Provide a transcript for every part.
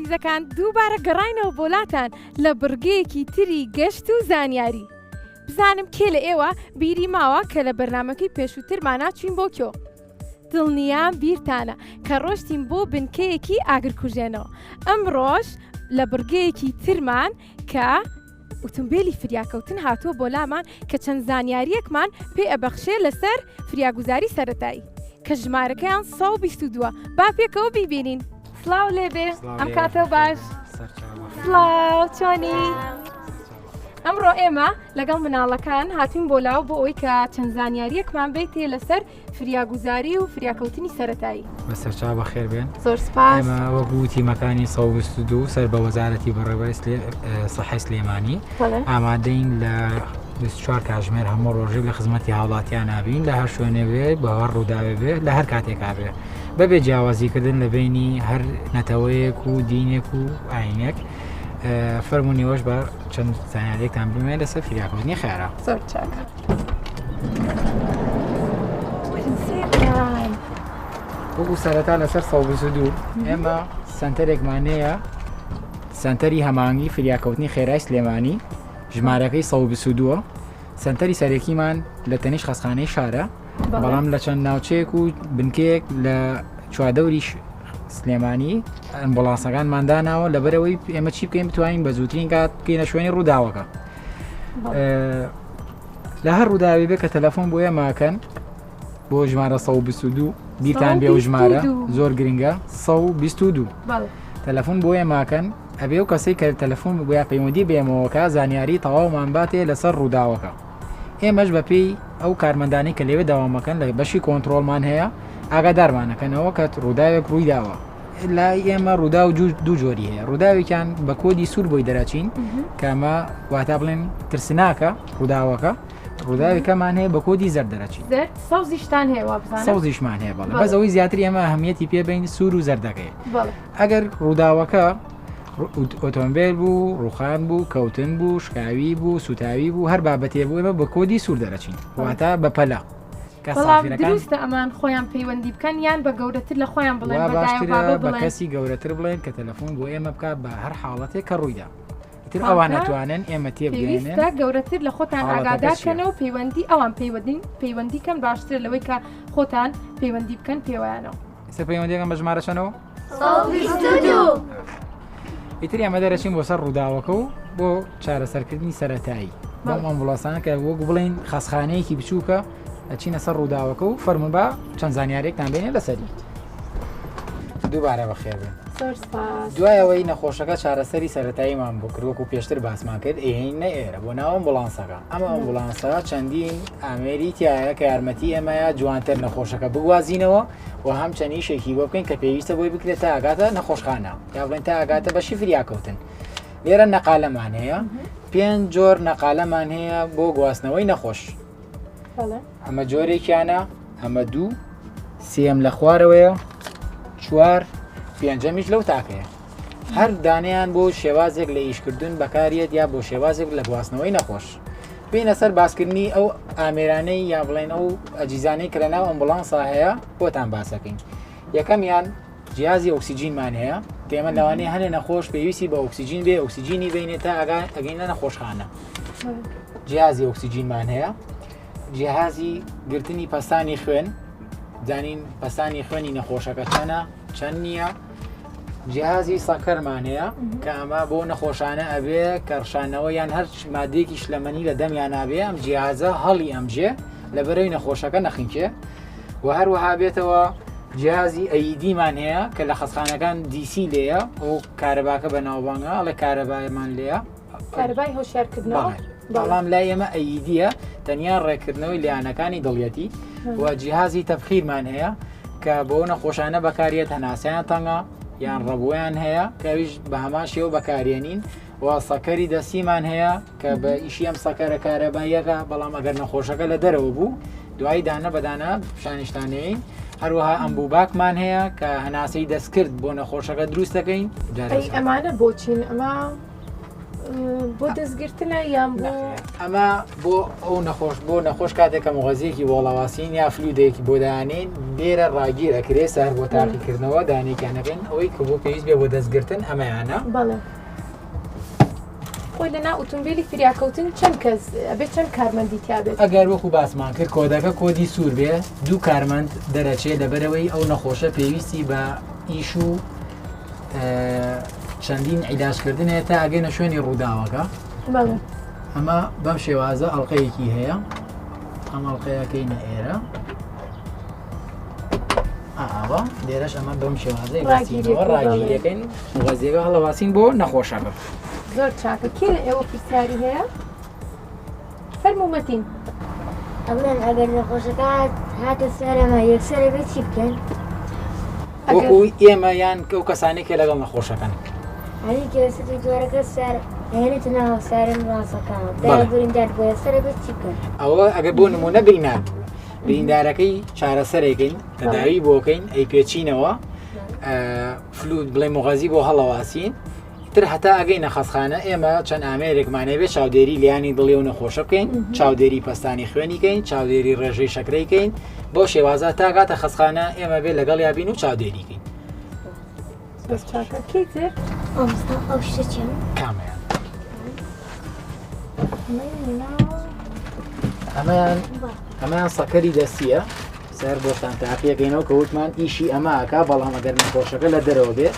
ئازیزەکان دووبارە گەڕاینەوە بۆلاتان لە بڕگەیەکی تری گەشت و زانیاری. بزانم کێ لە ئێوە بیری ماوە کە لە بەرنامەکەی پێشووترمانا چوین بۆ کۆ؟ دڵنیام بیرتانە کە ڕۆشتین بۆ بنکەیەکی ئاگرکوژێنەوە. ئەمڕۆش لە بڕگەیەکی ترمان کە ئوتومبێلی فریاکەوتن هاتووە بۆ لامان کە چەند زانیارییەکمان پێ ئەبەخشێ لەسەر فریاگوزاری سەرەتایی کە ژمارەکەیان 122 با پێکەوە بیبینین. سڵاو لێبێ ئەم کاتە باش سڵاو چۆنی؟ ئەمڕۆ ئێمە لەگەڵ مناڵەکان هاتوین بۆ لاو بۆ ئەوی کە چەند زانیاریەکمان بیتێ لەسەر فریاگوزاری و فریاکەوتنی سەرەتایی. بەسەرچاو بەخێر بێن. زۆر سپاس. ئێمە وەکو تیمەکانی 122 سەر بە وەزارەتی بەڕێوەبەری سەحەی سلێمانی ئامادەین لە 24 کاژمێر هەموو ڕۆژێک لە خزمەتی هاوڵاتیان نابین لە هەر شوێنێ بێ بە هەر ڕووداوێ بێ لە هەر کاتێکا بێ بەبێ جیاوازیکردن لە بینی هەر نەتەوەیەک و دینێک و ئاینێک فەرمونیەوەش بە چەند زانیاریەکتان بمێ لەسەر فریاکەوتنی خێرا. زۆر چاکە. وەکو سەرەتا لەسەر 122 ئێمە سنتەرێکمان هەیە سنتەری هەمانگی فریاکەوتنی خێرای سلێمانی ژمارەکەی 122 سنتەری سەرەکیمان لە تەنیش خەسخانەی شارە بەڵام لە چەند ناوچەیەک و بنکەیەک لە چواردەوری سلێمانی ئەمبولانسەکانمان داناوە لەبەرەوەی ئێمە چی بکەین بتوانین بە زووترین کات بکەینە شوێنی ڕووداوەکە لە هەر ڕووداوی بێ کە تەلەفۆن بۆ ئێماکەن بۆ ژمارە 122 بیرتان بێ و ژمارە زۆر گرنگە 122 تەلەفۆن بۆ ئێماکەن ئەبێ و کەسەی کە تەلەفۆن بۆ یا پەیوەندی بێمەوەکە زانیاری تەواومان باتێ لەسەر ڕووداوەکە ئێمەش بەپێی ئەو کارمەندانی کە لەوێ داوامەکەن لە بەشی کۆنتترۆلمان هەیە ئاگادارمانەکەنەوە کە ڕووداوێک ڕوویداوە لای ئێمە ڕوودا و دوو جۆری هەیە ڕووداوێکیان بە کۆدی سوور بۆی دەرەچین کەمە واتا بڵێن ترسناکە ڕووداوەکە ڕووداوێکەمان هەیە بە کۆدی زەرد دەرەچین سەوزیشتان هەیە سەوزیشمان هەیە بەڵێ بەس ئەوەی زیاتر ئێمە ئەهمیەتی پێبین سوور و زەردەکەی ئەگەر ڕووداوەکە ئۆتۆمبیل بوو ڕوخان بوو کەوتن بوو شکاوی بوو سوتاوی بوو هەر بابەتێ بوو ئێمە بە کۆدی سوور دەرەچین واتە بەپەلە کە سافیرەکان دروستە ئەمان خۆیان پەیوەندی بکەن یان بە گەورەتر لە خۆیان بڵێن وا باشترە بە کەسی گەورەتر بڵێن کە تەلەفۆن بۆ ئێمە بکات بە هەر حاڵەتێک کە ڕوویدا ئیتر ئەوان ناتوانن ئێمە تێبگەێنن گەورەتر لە خۆتان ئاگادارکەنەوە پەیوەندی ئەوان پەیوەندی پەیوەندی کەم باشترە لەوەی کە خۆتان پەیوەندی بکەن پێوەیانەوە ئێستا پەیوەندیەکەم بە ژمارە چەنەوە ئیتر ئێمە دەرەچین بۆ سەر ڕووداوەکە و بۆ چارەسەرکردنی سەتایی بەم ئەمبولانسانە کە وەک بڵین خەسخانەیەکی بچووکە ئەچینە سەر ڕووداوەکە و فەرموو با چەند زانیارێکتان بێنێ لەسەری دووبارە بەخێربێن دوای ئەوەی نەخۆشەکە چارەسەری سەتاییمان بۆ کرد وەکو پێشتر باسمان کرد ئێین نە ئێرە بۆ ناوم بڵانسەکە ئەمە ئەمبولانسە چەندین ئامێری تایە کە یارمەتی ئێمەیە جوانتر نەخۆشەکە بگوازینەوە و هەم چەند ئیشێکی بۆ بکەین کە پێویستە بۆی بکرێت تا ئاگاتە نەخۆشخانە یا بڵێن تا ئاگاتە بەشی فریاکەوتن لێرە نەقالەمان هەیە پێنج جۆر نەقالەمان هەیە بۆ گواستنەوەی نەخۆش ئەمە جۆرێکیانە ئەمە دوو سێم لە خوارەوەیە چوار پێنجەمیش لەو تاکەیە هەر دانیان بۆ شێوازێک لە ئیشکردن بەکاریەت یا بۆ شێوازێک لە گواستنەوەی نەخۆش بینە سەر باسکردنی ئەو ئامێرانەی یا بڵێن ئەو ئەجیزانەی کە لە ناو ئەمبولانسا هەیە بۆتان باسەکەین یەکەمیان جیازی ئۆکسسیجینمان هەیە کە ئێمە لەوانەیە هەنێ نەخۆش پێویستی بە ئۆکسسیجین بێ ئۆکسسیجینی بینێت تا ئەگا ئەگەینە نەخۆشخانە جیازی ئۆکسسیجینمان هەیە جیهازی گرتنی پەستانی خوێن زانین پەستانی خوێنی نەخۆشەکە چەنە چەند نییە جیهازی سەکەرمان هەیە کە ئەمە بۆ نەخۆشانە ئەبێ کە ڕشانەوە یان هەر مادەیەکی شلەمەنی لە دەمیان نابێ ئەم جیازە هەڵی ئەمژێ لە بەرەوی نەخۆشەکە نەخینکێ و هەروەها بێتەوە جیازی ئەیدیمان هەیە کە لە خەسخانەکان دیسی لێیە و کارەباکە بە ناوبانگە ئەڵێ کارەبایمان لێیە کارەبای هۆشیارکردنەوە بەڵام لای ئێمە ئەیدیە تەنیا ڕێکردنەوەی لیانەکانی دڵیەتی و جیهازی تەبخیرمان هەیە کە بۆ نەخۆشانە بەکاریەت هەناسیان تەنگە یان ڕەبوویان هەیە کەویش بە هەمان شێوە بەکارێنین و سەکەری دەستیمان هەیە کە بە ئیشی ئەم سەکەرە کارەباییەکە بەڵام ئەگەر نەخۆشەکە لە دەرەوە بوو دوایی دانە بەدانە شانیشتانەیە هەروەها ئەمبوباکمان هەیە کە هەناسەی دەستکرد بۆ نەخۆشەکە دروست دەکەین ئەمانە بۆچین ئەمە؟ بۆ دەستگرتنە یان بۆ ئەمە بۆ ئەو نەخۆش بۆ نەخۆش کاتێک کە مغەزیەکی بۆڵەواسین یا فلودێکی بۆ دانین لێرە ڕاگیر ئەکرێ سەر بۆ تاقیکردنەوە دانێکیانەکەین ئەوەی کە بۆ پێویست بێ بۆ دەستگرتن ئەمەیانە بەڵێ خۆی لەنا ئۆتۆمبیلی فریاکەوتن چەند کەس ئەبێت چەند کارمەندی تیابێت ئەگەر وەکو باسمان کرد کۆدەکە کۆدی سوور بێ دوو کارمەند دەرەچێ لەبەرەوەی ئەو نەخۆشە پێویستی بە ئیش و چەندین عیلاجکردن هەیە تا ئەگەینە شوێنی ڕووداوەکە ئەمە بەم شێوازە ئەڵلقەیەکی هەیە ئەم ئەڵلقەیەکەینە ئێرە ئاوا لێرەش ئەمە بەم شێوازەی ڕاگیرەوە ڕاگیرەکەین وەزیەکە هەڵەواسین بۆ نەخۆشەکە زۆر چاکە کێ لە ئێوە پرسیاری هەیە فەرموو مەتین. ئەڵێن ئەگەر نەخۆشەکە هاتە سەرەمە یەکسەر ئەبێ چی بکەن؟ وەکو ئێمە یان ئەو کەسانەی کە لەگەڵ نەخۆشەکەن. ئەوی کە لەسەر دکتۆرەکە سەر هێنێتە ناو سەرم ڕاستەکان دایە بریندار بۆ یەکسەر ئەبێ چی بکەن؟ ئەوە ئەگەر بۆ نمونە بریندار بوو بریندارەکەی چارەسەرێکین تەداوی بۆکەین ئەی پێچینەوە فلود بڵێ مغەزی بۆ هەڵەواسین تر هەتا ئەگەینە خەستخانە ئێمە چەند ئامێرێکمان هەبێ چاودێری لیانی دڵی و نەخۆشە بکەین چاودێری پەستانی خوێنی کەین چاودێری ڕێژەی شەکرەی کەین بۆ شێوازە تاگاتە خەستخانە ئێمە بێ لەگەڵ یابین و چاودێری کەین کامیان ئەمەیان ئەمەیان سەکەری دەستیە سەر بۆتان تاقیەکەینەوە کە وتمان ئیشی ئەمە ئەکا بەڵام ئەگەر نەخۆشەکە لە دەرەوە بێ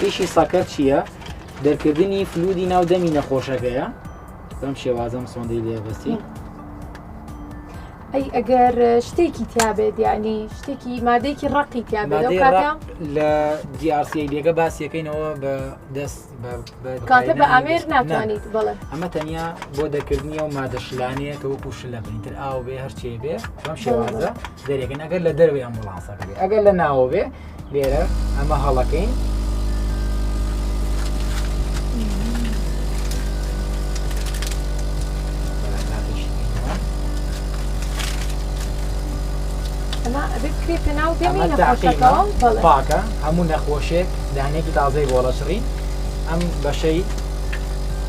ئیشی sucker چییە؟ دەرکردنی fluid ی ناو دەمی نەخۆشەکەیە بەم شێوازەم سۆندەی لێبەستی ئەی ئەگەر شتێکی تیابێت یعنی شتێکی مادەیەکی ڕقی تیابێت لە DRCA باسیەکەینەوە بە دەست کاتە بە ئامێر ناتوانیت بەڵێ ئەمە تەنیا بۆ دەکردنی ئەو مادە شلانەیە کە وەکو شلە بن تر ئاو بێ هەرچێ بێ بەم شێوازە دەرێکن ئەگەر لە دەروی ئەمبوڵانسەکە بێ ئەگەر لە ناوە بێ لێرە ئەمە هەڵەکەین پاکە هەموو نەخۆشێک دانێکی تازەی بۆڵەچڕین ئەم بەشەی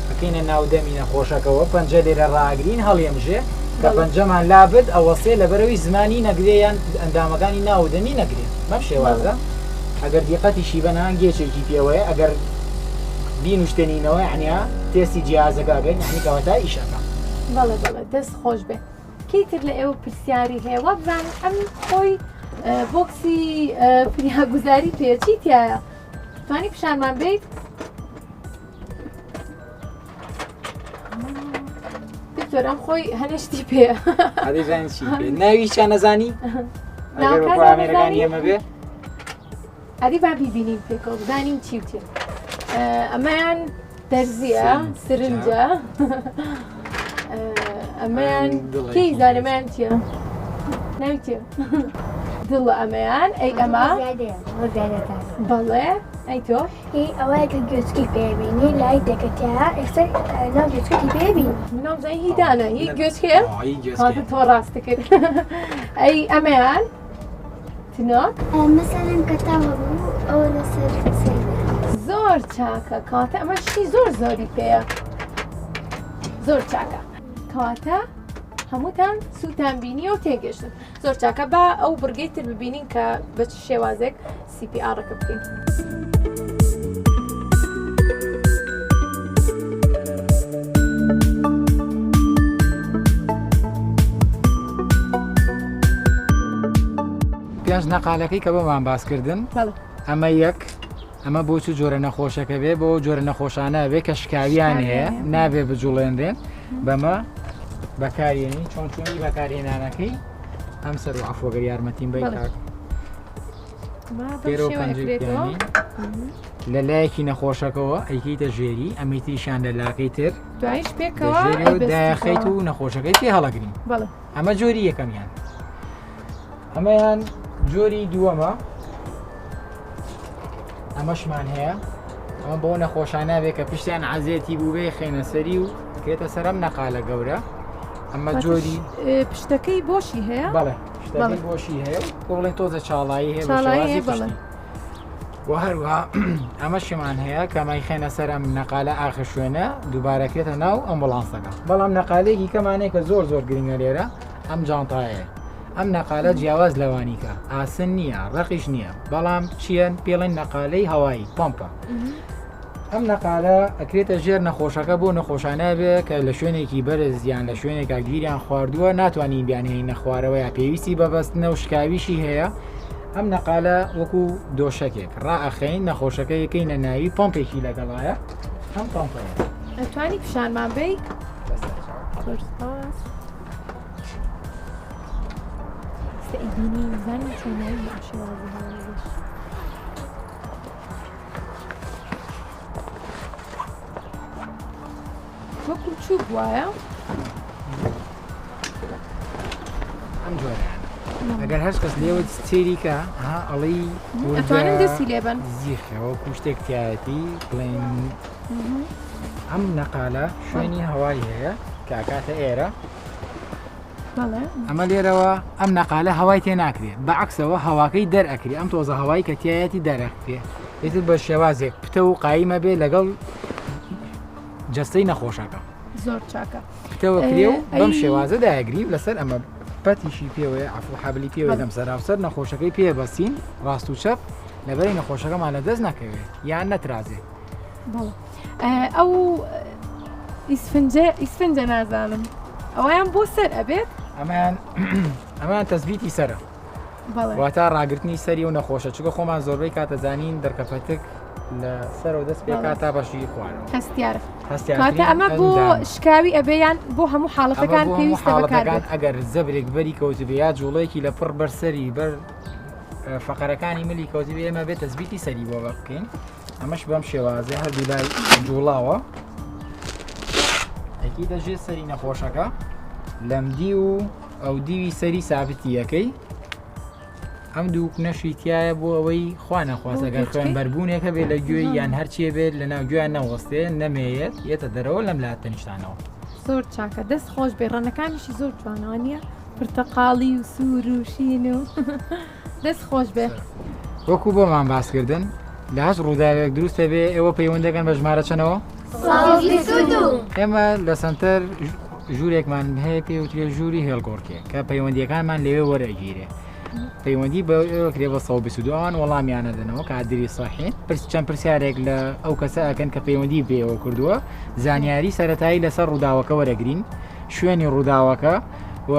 بکەینە ناو دەمی نەخۆشەکەوە پەنجە لێرە ڕاگرین هەڵیەمژێ کە پەنجەمان لابرد ئەوەسێ لەبەرەوەی زمانی نەگرێ یان ئەندامەکانی ناو دەمی نەگرێ بەم شێوازە ئەگەر دیقەتیشی بەنان گێچێکی پێوەیە ئەگەر بینوشتێنینەوە یعنی تێستی جیازەکە ئەگەر یعنی کەواتە ئیشەکە بەڵێ بەڵێ دەست خۆش بێ کەی تر لە ئێوە پرسیاری هەیە وابزانم ئەم خۆی بۆکسی فریاگوزاری پێ چی تایە توانی پیشانمان بیت دکتۆر ئەم خۆی هەنێشتی پێ ناوی چیان نەزانی ئێمە بێ ئەدی با بیبینین پێکەوە بزانین چی و چیە ئەمەیان دەرزیە سرنجە ئەمەیان کەی زانەمەیان چییە ناوی چیە دڵ ئەمەیان ئەی ئەمە بەڵێ ئەی تۆ ئەوەیە کە گوێچکی پێبینی لای دەکەتیا ئێستا ناو گوێچکی پێبینی منام زانی هی دانە هی گوێچکەیە تۆ ڕاست کرد ئەی ئەمەیان تنۆک؟ مەسەلەن کە تاو هەبوو ئەوە لەسەر سەری. زۆر چاکە کەواتە ئەمە شتی زۆر زۆری پێیە زۆر چاکە کەواتە هەمووتان سووتان بینی و تێگەشتن زۆر چاکە با ئەو بڕگەی تر ببینین کە بە چ شێوازێک CPR ەکە بکەین. پێنج نەقالەکەی کە بۆمان باس کردن ئەمە یەک ئەمە بۆ چ جۆرە نەخۆشەکە بێ بۆ جۆرە نەخۆشانە بێ کە شکاویان هەیە نابێ بجوڵێنرێن بەمە بەکارێنی چۆن چۆنی بەکارهێنانەکەی ئەم سەر و عفوەگەر یارمەتیم بی کاک لە لایەکی نەخۆشەکەەوە ئەیکەیتە ژێری ئەمی تریشان لە لاکەی تر دوایش پێکەوە داخیت و نەخۆشەکەی پێ هەڵەگرین ئەمە جۆری یەکەمیان ئەمەیان جۆری دووەمە ئەمەشمان هەیە ئەمە بۆ نەخۆشانە بێ کە پشتیان عزیێتی بوو بێ خێنە سەری و کرێتە سەرم نەقالە گەورە ئەمە جۆری پشتەکەی بۆشی هەیە بەڵێ پشتەکەی بۆشی هەیە و بڵێن تۆزە چاڵایی هەیە بە شێوازی پشتی. و هەروەها ئەمەشیمان هەیە کە مایخێنە سەر ئەم نەقالە ئاخر شوێنە دووبارەکرێتە ناو ئەمبولانسەکە بەڵام نەقالێکی کەمانەیە کە زۆر زۆر گرنگە لێرە ئەم جانتایە ئەم نەقالە جیاواز لەوانیکە ئاسن نییە ڕقیش نییە بەڵام چییە پێڵێن نەقالەی هەوایی پمپە ئەم نەقالە ئەکرێتە ژێر نەخۆشەکە بۆ نەخۆشانە بێ کە لە شوێنێکی بەرز یان لە شوێنێکا گیریان خواردووە ناتوانین بیانهێنینە خوارەوە یا پێویستی بە بەستنە و شکاویشی هەیە ئەم نەقالە وەکو دۆشەکێک ڕائەخەین نەخۆشەکە یەکەینە ناوی پمپێکی لەگەڵایە ئەم پمپەیە ئەتوانی پیشانمان بی؟ زۆر سپاس. ئێستا ئەیبینین زانی چۆنایی بە شێوازی هەواڵیش. وەکو چوو وایە ئەم جۆرەیان ئەگەر هەر کەس لێوە سێریکە ها ئەڵی ئەتوانن دەستی لێبن زیخەوە کوشتێک تایەتی بڵێن ئەم نەقالە شوێنی هەوای هەیە کاکاتە ئێرە ئەمە لێرەوە ئەم نەقالە هەوای تێ ناکرێت بە عکسەوە هەواکەی دەرئەکرێ ئەم تۆزە هەوای کە تایەتی دەرەکرێ ئیتر بە شێوازێک پتە و قایمە بێ لەگەڵ جەستەی نەخۆشەکە زۆر چاکە پتەوە کرێ و بەم شێوازە دایگری لەسەر ئەمە پەتیشی پێوەیە عفو حەبلی پێوە لەم سەراوسەر نەخۆشەکەی پێ بەسین ڕاست و چەپ لەبەری نەخۆشەکەمان لە دەست نەکەوێت یان نەترازێت ئەو ئیسفنجە ئیسفنجە نازانم ئەویان بۆ سەر ئەبێت ئەمان ئەمان تەزبیتی سەرە واتە ڕاگرتنی سەری و نەخۆشە چگە خۆمان زۆربەی کاتە زانین دەرکەفەتک لە سەرەوە دەست پێکات تا بەشی خوارەوە هەستیار هەستیارکاتە ئەمە بۆ شکاوی ئەبێیان بۆ هەموو حاڵەتەکان پێویستە حاڵەتەکان ئەگەر زەبرێک بەری کەوتبێ یا جوڵەیەکی لە پڕ بەر سەری بەر فقرەکانی ملی کەوتبێ ئێمە بێت تەزبیتی سەری بۆ بکەین ئەمەش بەم شێوازە هەردوو لای جوڵاوە ئەکی دەژێ سەری نەخۆشەکە لەم دی و ئەو دیوی سەری سابتی یەکەی ئەم دوو نەشی تایە بۆ ئەوەی خوا نەخواستە گەر خوێن بەربوونێکە بێ لە گوێی یان هەرچیە بێت لە ناو گوێیان نەوەستێ نەمێیەت یەتە دەرەوە لەم لا تەنیشتانەوە. زۆر چاکە دەست خۆش بێ ڕەنەکانیشی زۆر جوانەوە نییە پرتەقاڵی و سوور و شین و دەست خۆش بێ. وەکو بۆمان باس کردن لە هەچ ڕووداوێک دروستە بێ ئێوە پەیوەند دەکەن بە ژمارە چەنەوە؟ ئێمە لە سەنتەر ژوورێکمان هەیە پێ وترێ ژووری هێڵگۆڕکێ کە پەیوەندیەکانمان لەوێ وەرەگیرێ پەیوەندی بە کرێ بە 122 ئەوان وەڵامیانە دەنەوە کادری سەحی پرس چەند پرسیارێک لە ئەو کەسە ئەکەن کە پەیوەندی پێوە کردووە زانیاری سەتایی لەسەر ڕووداوەکە وەرەگرین شوێنی ڕووداوەکە و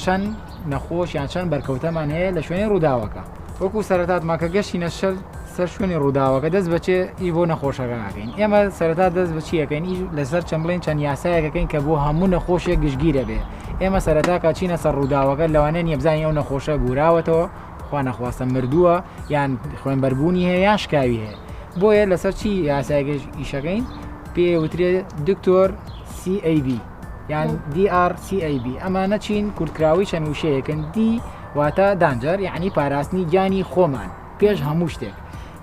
چەند نەخۆش یان چەند بەرکەوتەمان هەیە لە شوێنی ڕووداوەکە. وەکو سەرەتاتمان کە گەشتینە شەر سەر شوێنی ڕووداوەکە دەست بەچێ ئی بۆ نەخۆشەکە ئەکەین ئێمە سەرەتا دەست بە چی ئەکەین ئی لەسەر چەند بڵێن چەند یاسایەکەکەین کە بۆ هەموو نەخۆشێک گشتگیرە بێ ئێمە سەرەتا کە چینە سەر ڕووداوەکە لەوانەیە نییە بزانین ئەو نەخۆشە بوراوەتەوە خوا نەخواستە مردووە یان خوێنبەربوونی هەیە یان شکاوی هەیە بۆیە لەسەر چی یاسایەکەش ئیشەکەین پێ وترێ دکتۆر CAB یان DRCAB ئەمانە چین کورتکراوەی چەند وشەیەکن D واتە danger یعنی پاراستنی گیانی خۆمان پێش هەموو شتێک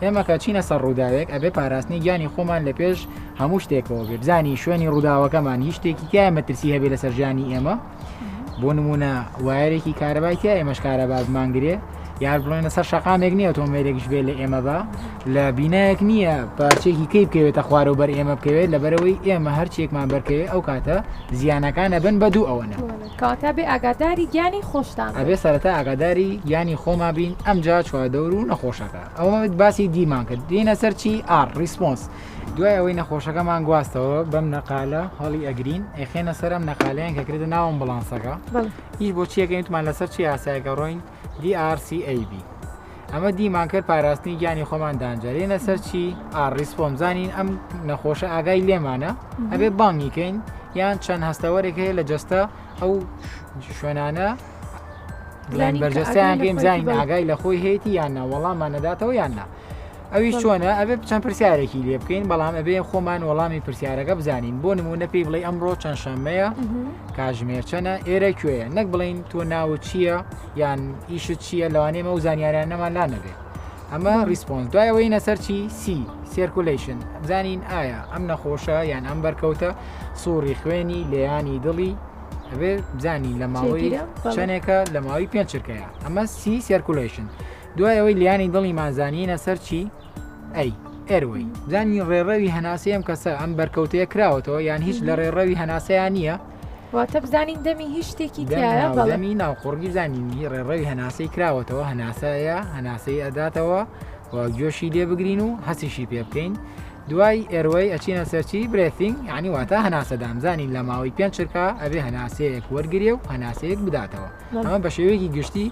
ئێمە کە چینە سەر ڕووداوێک ئەبێ پاراستنی گیانی خۆمان لە پێش هەموو شتێکەوە بێ بزانی شوێنی ڕووداوەکەمان هیچ شتێکی تایە مەترسی هەبێ لەسەر ژیانی ئێمە بۆ نمونە وایەرێکی کارەبای تیا ئێمەش کارەبا بمانگرێ یار بڵێن لەسەر شەقامێک نییە ئۆتۆمبیلێکیش بێ لە ئێمە بە لە بینایەک نییە پارچێکی کەی بکەوێتە خوارە و بەر ئێمە بکەوێت لەبەرەوەی ئێمە هەرچێکمان بەرکەوێت ئەو کاتە زیانەکان ئەبن بە دوو ئەوەنە. کەواتە بێ ئاگاداری گیانی خۆشتان بن. ئەبێ سەرەتا ئاگاداری گیانی خۆمان بین ئەمجا چواردەور و نەخۆشەکە. ئەوە باسی D مان کرد دێینە سەر چی R response دوای ئەوەی نەخۆشەکەمان گواستەوە بەم نەقالە هەڵی ئەگرین ئەیخێنە سەر ئەم نەقالەیان کە کرێتە ناو ئەمبڵانسەکە ئیش بۆ چیەکەین وتمان لەسەر چی یاسایەکە ڕۆین DRCAB ئەمە D مان کرد پاراستنی گیانی خۆمان danger ێنە سەر چی R response زانین ئەم نەخۆشە ئاگای لێمانە ئەبێ بانگی کەین یان چەند هەستەوەرێک هەیە لە جەستە ئەو شوێنانە بەرجەستەیان کەین بزانین ئاگای لە خۆی هەیەی یان نا وەڵاممان نەداتەوە یان نا ئەویش چۆنە ئەبێ چەند پرسیارێکی لێ بکەین بەڵام ئەبێ خۆمان وەڵامی پرسیارەکە بزانین بۆ نمونە پێی بڵێ ئەمڕۆ چەند شەممەیە کاژمێر چەنە ئێرە کوێیە نەک بڵین تۆ ناوت چییە یان ئیشت چییە لەوانەیە ئەو زانیاریانەمان لا نەبێت ئەمە response دوای ئەوەی نەسەر چی C circulation بزانین ئایا ئەم نەخۆشە یان ئەم بەرکەوتە سوڕی خوێنی لێیانی دڵی ئەبێ بزانین لە ماوەی چەندێکە لە ماوەی پێنج چرکەیە ئەمە C circulation دوای ئەوەی لیانی دڵیمان زانینە سەر چی؟ A airway بزانین ڕێڕەوی هەناسەی ئەم کەسە ئەم بەرکەوتەیە کراوەتەوە یان هیچ لە ڕێڕەوی هەناسەیان نییە واتە بزانین دەمی هیچ شتێکی تایە دەمی ناوقوڕگی بزانین هی ڕێڕەوی هەناسەی کراوەتەوە هەناسەیە هەناسەی ئەداتەوە و گوێشی لێ بگرین و هەستیشی پێ بکەین دوای airway ئەچینە سەرچی breathing یعنی واتە هەناسەدان بزانین لە ماوەی پێنج چرکە ئەبێ هەناسەیەک وەرگێ و هەناسەیەک بداتەوە ئەمە بە شێوەیەکی گشتی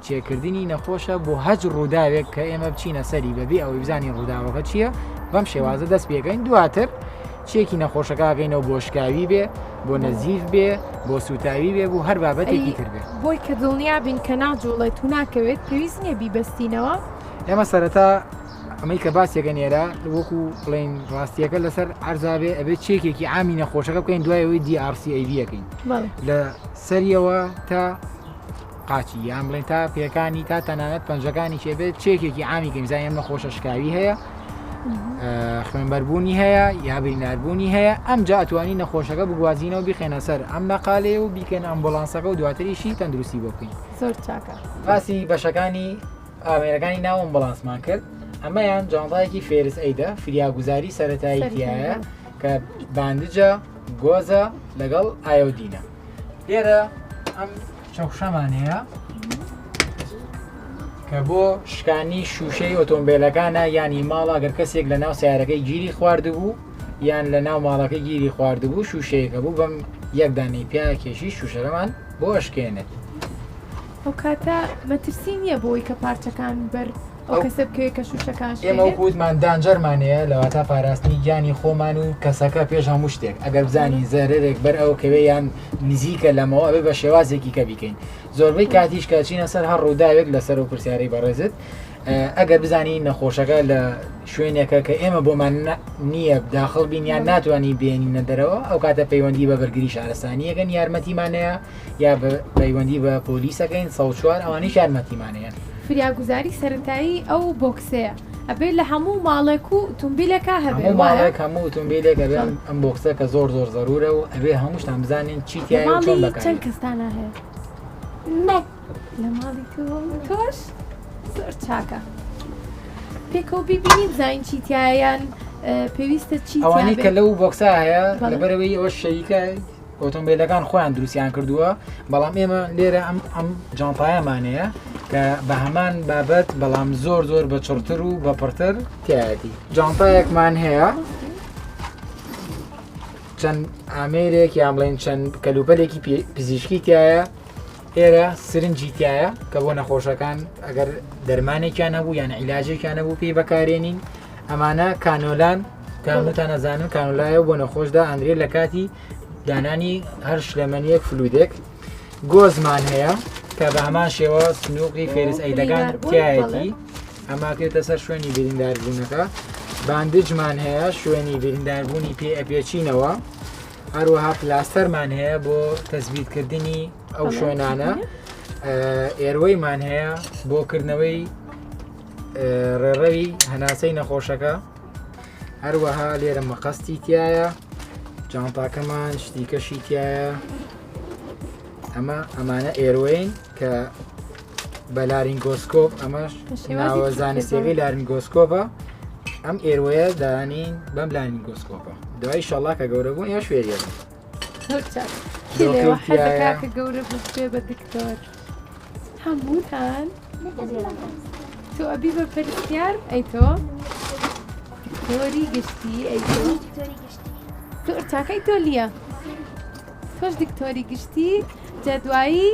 چێکردنی نەخۆشە بۆ هەچ ڕووداوێک کە ئێمە بچینە سەری بەبێ ئەوەی بزانین ڕووداوەکە چییە بەم شێوازە دەست پێکەین دواتر چێکی نەخۆشەکەگەینەوە بۆ شکاوی بێ بۆ نەزیف بێ بۆ سوتاوی بێ بۆ هەر بابەتێکی تر بێ بۆی کە دڵنیا بین کە ناجوڵێت و ناکەوێت پێویست نییە بیبەستینەوە ئێمە سەرەتا ئەمەی کە باسێکە نێرە وەکو بڵین ڕاستیەکە لەسەر ئەرزابێ ئەبێت چێکێکی عامی نەخۆشەکە بکەین دوای ئەوەی DRCAB-ەکەین لە سەریەوە تا قاچی یان بڵێن تا پێکانی تا تەنانەت پەنجەکانی چێ بێت چێکێکی عامی کەین بزانین ئەم نەخۆشە شکاوی هەیە خوێنبەربوونی هەیە یا برینداربوونی هەیە ئەمجا ئەتوانی نەخۆشەکە بگوازینەوە بیخێنە سەر ئەم نەقالەیە و بیکەن ئەمبولانسەکە و دواتریشی تەندروستی بۆ بکەین زۆر چاکە باسی بەشەکانی ئامێرەکانی ناو ئەمبولانسمان کرد ئەمەیان جانتایەکی first aid ە فریاگوزاری سەتایی تایە کە bandage ە gauze ە لەگەڵ iodine ە لێرە ئەم چەکوشەمان هەیە کە بۆ شکانی شوشەی ئۆتۆمبیلەکانە یانی ماڵە گەر کەسێک لە ناو سیارەکەی گیری خواردبوو یان لە ناو ماڵەکەی گیری خواردبوو شوشەیەکە بوو بەم یەکدانەی پیاکێشی شوشەکەمان بۆ ئەشکێنێت. ئەو کاتە مەترسی نییە بۆی کە پارچەکان بەر ئەو کەسە بکەوێت کە شوشەکان ئێمە وەکو وتمان danger مان هەیە لەواتە پاراستنی گیانی خۆمان و کەسەکە پێش هەموو شتێک ئەگەر بزانین زەرەرێک بەر ئەو کەوێ یان نزیکە لەمەوە ئەبێ بە شێوازێکی کە بیکەین زۆربەی کاتیش کە چینە سەر هەر ڕووداوێک لەسەر و پرسیارەی بەڕێزت ئەگەر بزانین نەخۆشەکە لە شوێنێکە کە ئێمە بۆمان نییە داخڵ بین یان ناتوانین بێنینە دەرەوە ئەو کاتە پەیوەندی بە بەرگری شارستانیەکەن یارمەتیمانەیە یا پەیوەندی بە پۆلیسەکەین 104 ئەوانیش یارمەتیمان هەیە. فریاگوزاری سەرەتایی ئەو بۆکسەیە ئەبێ لە هەموو ماڵێک و ئوتومبیلێکا هەبێ هەموو وایە؟ ماڵێک هەموو ئوتومبیلێک ئەبێ ئەم ئەم box ە کە زۆر زۆر زەرورە و ئەبێ هەمووشتان بزانین چی لە تیایە و چۆن ماڵی بەکاری چەند کەستانا هەیە؟ من. لە ماڵی تۆ تۆش؟ زۆر چاکە پێکەوە بیبینی بزانین چی تیایە یان پێویستە چی تیا ئەوانەی بێ؟ کە لەو box ە هەیە بەڵێ. لەبەرئەوەی ئەوە شەریکە ئۆتۆمبیلەکان خۆیان دروستیان کردووە بەڵام ئێمە لێرە ئەم ئەم جانتایەمان هەیە کە بە هەمان بابەت بەڵام زۆر زۆر بە چڕتر و بە پڕتر تایەتی جانتایەکمان هەیە چەند ئامێرێک یان بڵێن چەند کەلوپەلێکی پزیشکی تایە ئێرە سرنجی تایە کە بۆ نەخۆشەکان ئەگەر دەرمانێکیان هەبوو یان عیلاجێکیان هەبوو پێی بەکارێنین ئەمانە کانۆلان کە هەمووتان ئەزانن کانۆلایە و بۆ نەخۆشدا ئەندرێ لە کاتی دانانی هەر شلەمەنیەک fluid ێک gauze مان هەیە کە بە هەمان شێوە سنووقی first aid ەکان تایەتی ئەماکرێتە سەر شوێنی برینداربوونەکە bandage مان هەیە شوێنی برینداربوونی پێ ئەپێچینەوە هەروەها پلاستەرمان هەیە بۆ تەسبیتکردنی ئەو شوێنانە airway مان هەیە بۆ کردنەوەی ڕێڕەوی هەناسەی نەخۆشەکە هەروەها لێرە مەقەستی تایە جانتاکەمان شتیکەشی تایە ئەمە ئەمانە airway ن کە بە laryngoscope ئەمەش ناوە زانستیەکەی laryngoscope ە ئەم airway ە دانین بەم laryngoscope ە دوای شەڵا کە گەورە بوون ئێش فێریە کە گەورە بوو بە دکتۆر هەمووتان تۆ ئەبی بە پرسیار ئەی تۆ دکتۆری گشتی ئەی تۆ زۆر چاکەی تۆ لیە تۆش دکتۆری گشتی جا دوایی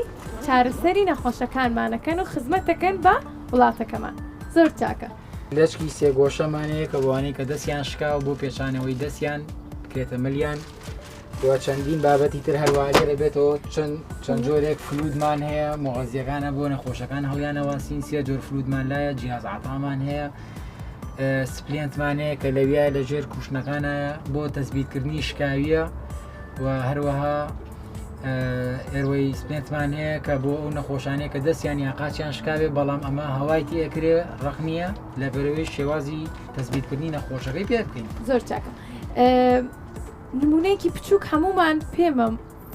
چارەسەری نەخۆشەکانمانەکەن و خزمەتەکەن بە وڵاتەکەمان زۆر چاکە. لەچکی سێگۆشەمان هەیە کە بۆوانەی کە دەستیان شکاوە بۆ پێچانەوەی دەستیان بکرێتە ملیان و چەندین بابەتی تر هەروە لێرە بێتەوە چەند چەند جۆرێک fluid مان هەیە مغەزیەکانە بۆ نەخۆشەکان هەڵیانەواسین سێ جۆر fluid مان لایە جیاز عتامان هەیە splint مان هەیە کە لەویە لە ژێر cushion ەکانە بۆ تەسبیتکردنی شکاویە و هەروەها airway splint مان هەیە کە بۆ ئەو نەخۆشانەیە کە دەستیان یان قاچیان شکاوێ بەڵام ئەمە هەوای تێکرێ ڕق نییە لە بەرەوەی شێوازی تەسبیتکردنی نەخۆشەکەی پێ بکەین زۆر چاکە نمونەیەکی بچووک هەمومان پێمە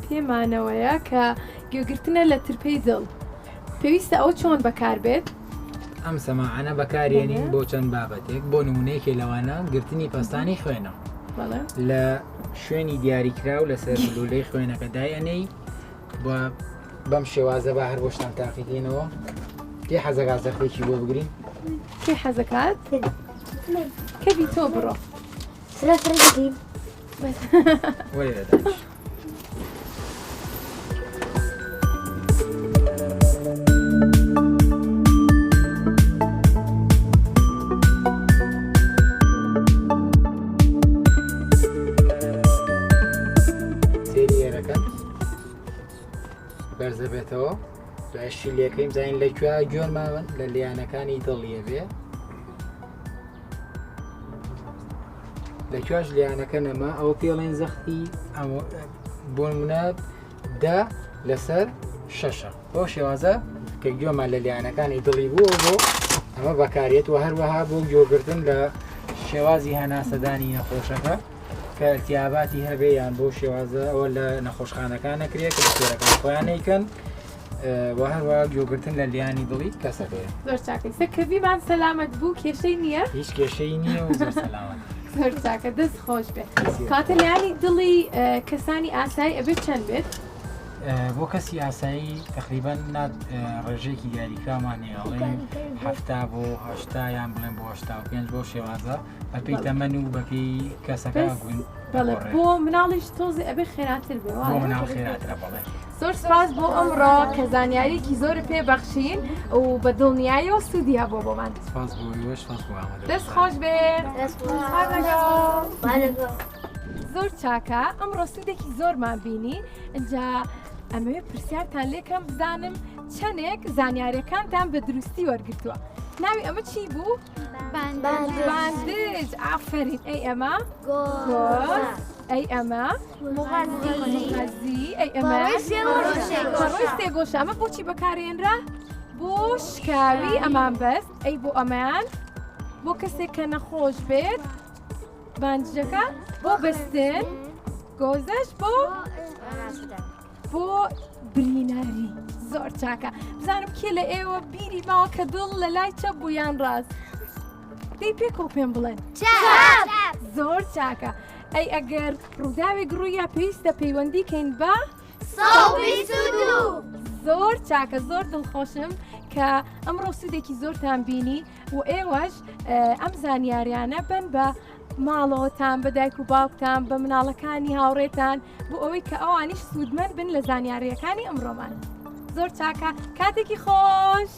پێمانەوەیە کە گوێگرتنە لە ترپەی دڵ پێویستە ئەو چۆن بەکاربێت؟ ئەم سەماعانە بەکارێنین بۆ چەند بابەتێک بۆ نمونەیەکێ لەوانە گرتنی پەستانی خوێنە لە شوێنی دیاریکراو لەسەر لولەی خوێنەکە دایەنەی بە بەم شێوازە بە هەر بۆشتان تاقیکەینەوە کێ حەزەکات زەختێکی بۆ بگرین کێ حەزەکات کەبی تۆ بڕۆ سرە سرە دەگرین وەرە دانیش. سێری ئێرەکەن بەرزەبێتەوە دوای شیلەکەیم زانین لە کوێ گوێن ماون لە لیانەکانی دڵیە بێ لە کوێش لیانەکە نەما ئەوە پێڵێن زەختی بۆ منە دە لەسەر شەشە بۆ شێوازە کە گوێمان لە لیانەکانی دڵی بووە بۆ ئەمە بەکارێت و هەروەها بۆ گوێگرتن لە شێوازی هەناسەدانی نەخۆشەکە کە التیاباتی هەبێ یان بۆ شێوازە ئەوە لە نەخۆشخانەکان نەکرێت کە دکتۆرەکان خۆیان نەیکەن و هەروە گوێگرتن لە لیانی دڵی کەسەکەی زۆر چاکە سە کەڤیمان سەلامەت بوو کێشەی نییە هیچ کێشەی نییە و زۆر سەلامەت زۆر چاکە دەست خۆش بێت کاتە لیانی دڵی کەسانی ئاسایی ئەبێت چەند بێت بۆ کەسی ئاسایی تقریبا ڕێژەیەکی دیاریکرامان هەیە ئەڵێن هەفتا بۆ هەشتا یان بڵێن بۆ هەشتا و پێنج بۆ شێوازە بەپێی تەمەن و بەپێی کەسەکە گون بەڵێ بۆ مناڵیش تۆزێ ئەبێ خێراتر بێ بۆ مناڵ خێراترە بەڵێ. زۆر سپاس بۆ ئەمڕۆ کە زانیاریکی زۆر پێ بەخشین و بە دڵنیاییەوە سوودی هەبوو بۆمان. سپاس بۆ ئێوەش سپاس بۆ ئامادەبوونتان. دەست خۆش بێ. زۆر چاکە ئەمڕۆ سوودێکی زۆرمان بینی ئینجا ئەمەوێ پرسیارتان لێکەم بزانم چەندێک زانیاریەکانتان بە دروستی وەرگتووە ناوی ئەمە چی بوو؟ باندج ئافرین ئەی ئەمە گۆز ئەی ئەمە مغەزی ئەی ئەمە پەڕۆی سێگۆشە ئەمە بۆچی بەکارێنرا بۆ شکاوی ئەمان بەست ئەی بۆ ئەمەیان بۆ کەسێک کە نەخۆش بێت باندجەکە بۆ بەستن گۆزەش بۆ بۆ بریناری زۆر چاکە بزانم کێ لە ئێوە بیری ماوە کە دڵ لە لای چەپ بوو یان ڕاست دەی پێکەوە پێم بڵێن زۆر چاکە ئەی ئەگەر ڕووداوێک ڕوویا پێویستە پەیوەندی کەین بە زۆر چاکە زۆر دڵخۆشم کە ئەمڕۆ سوودێکی زۆرتان بینی و ئێوەش ئەم زانیاریانە بن بە ماڵەوەتان بە دایک و باوکتان بە مناڵەکانی هاوڕێتان بۆ ئەوەی کە ئەوانیش سوودمەند بن لە زانیاریەکانی ئەمڕۆمان زۆر چاکە کاتێکی خۆش.